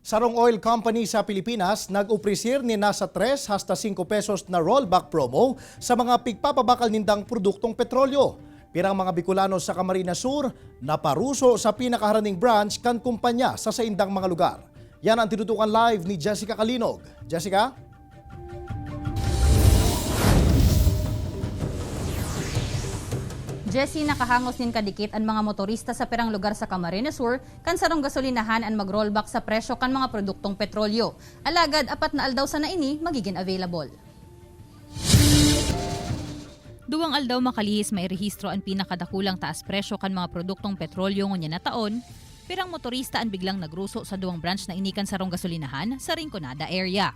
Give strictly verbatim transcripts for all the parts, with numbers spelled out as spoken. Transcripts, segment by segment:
Sarong oil company sa Pilipinas nag-opresir nin nasa tres hasta singko pesos na rollback promo sa mga pigpapabakal nindang produktong petrolyo. Pirang mga Bicolano sa Camarines Sur naparuso sa pinakaharaning branch kan kumpanya sa saindang mga lugar. Yan ang tinutukan live ni Jessica Kalinog. Jessica? Jesse, nakahangos nin kadikit an mga motorista sa pirang lugar sa Camarines Sur kan sarong gasolinahan an mag-rollback sa presyo kan mga produktong petrolyo. Alagad apat na aldaw sana ini magigin available. Duwang aldaw makalihis mairehistro an pinakadakulang taas presyo kan mga produktong petrolyo ngunyan na taon, pirang motorista an biglang nagruso sa duwang branch na ini kan sarong gasolinahan sa Rinconada area.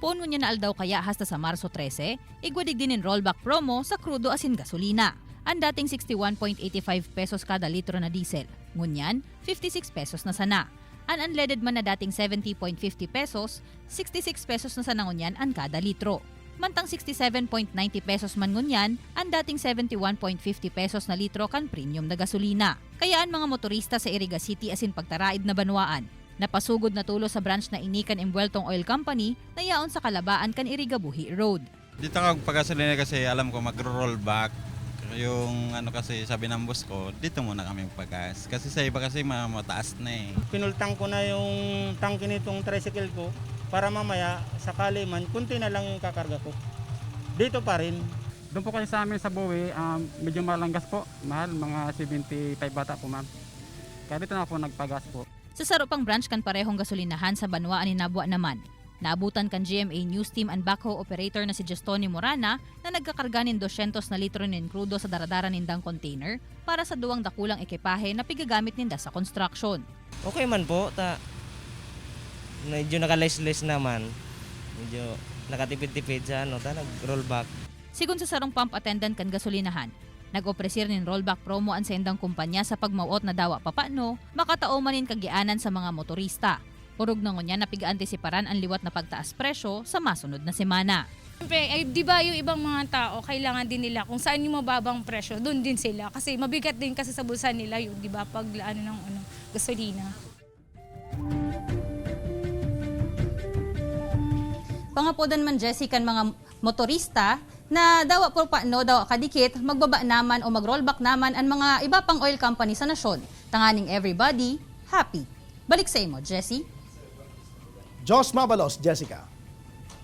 Poon ngunyan na aldaw kaya hasta sa Marso trese, igwa digdi nin rollback promo sa krudo asin gasolina. An dating sixty one point eighty five pesos kada litro na diesel, ngunyan fifty six pesos na sana. An unleaded man na dating seventy point fifty pesos, sixty six pesos na sana ngunyan an kada litro. Mantang sixty seven point ninety pesos man ngunyan an dating seventy one point fifty pesos na litro kan premium na gasolina. Kaya an mga motorista sa Iriga City asin pagtaraid na banwaan napasugod na tolos sa branch na ini kan Envueltong Oil Company na yaon sa kalabaan kan Iriga Buhi Road. Dito ka magpagasolina kasi alam ko magro-rollback. Yung ano kasi sabi ng boss ko, dito muna kami magpagas. Kasi sa iba kasi ma- mataas na eh. Pinultang ko na yung tangke nitong tricycle ko para mamaya sakali man, kunti na lang yung ikakarga ko. Dito pa rin. Doon po kasi sa amin sa Bowie, um, medyo mahal ang gas po. Mahal, mga seventy five bata po, ma'am. Kaya dito na po nagpagas po. Sa saro pang branch kan parehong gasolinahan sa banwaan ni Nabua naman, naabutan kan G M A News Team an backhoe operator na si Justoni Morana na nagkakarga nin dosyentos na litro nin krudo sa daradara nindang container para sa duwang dakulang ekipahe na pigagamit ninda sa construction. Okay man po, ta medyo nakalays-lays naman. Medyo nakatipid-tipid sa ano, ta nag-rollback. Sigon sa sarong pump attendant kan gasolinahan, nag-opresir nin rollback promo an saindang kumpanya sa pagmawot na dawa papano makatao man nin kagianan sa mga motorista. Orog na ngunyan na pig-aantisiparan an liwat na pagtaas presyo sa masunod na semana. Siyempre, ay, di ba yung ibang mga tao, kailangan din nila kung saan yung mababang presyo, doon din sila. Kasi mabigat din kasi sa bulsa nila yung, di ba, pag ano ng ano, gasolina. Pangapodan man, Jesse, kan mga motorista na dawa po pa, no, dawa kadikit, magbaba naman o mag-rollback naman an mga iba pang oil company sa nasyon, tanganing everybody happy. Balik sa imo, Jesse. Diyos mabalos, Jessica.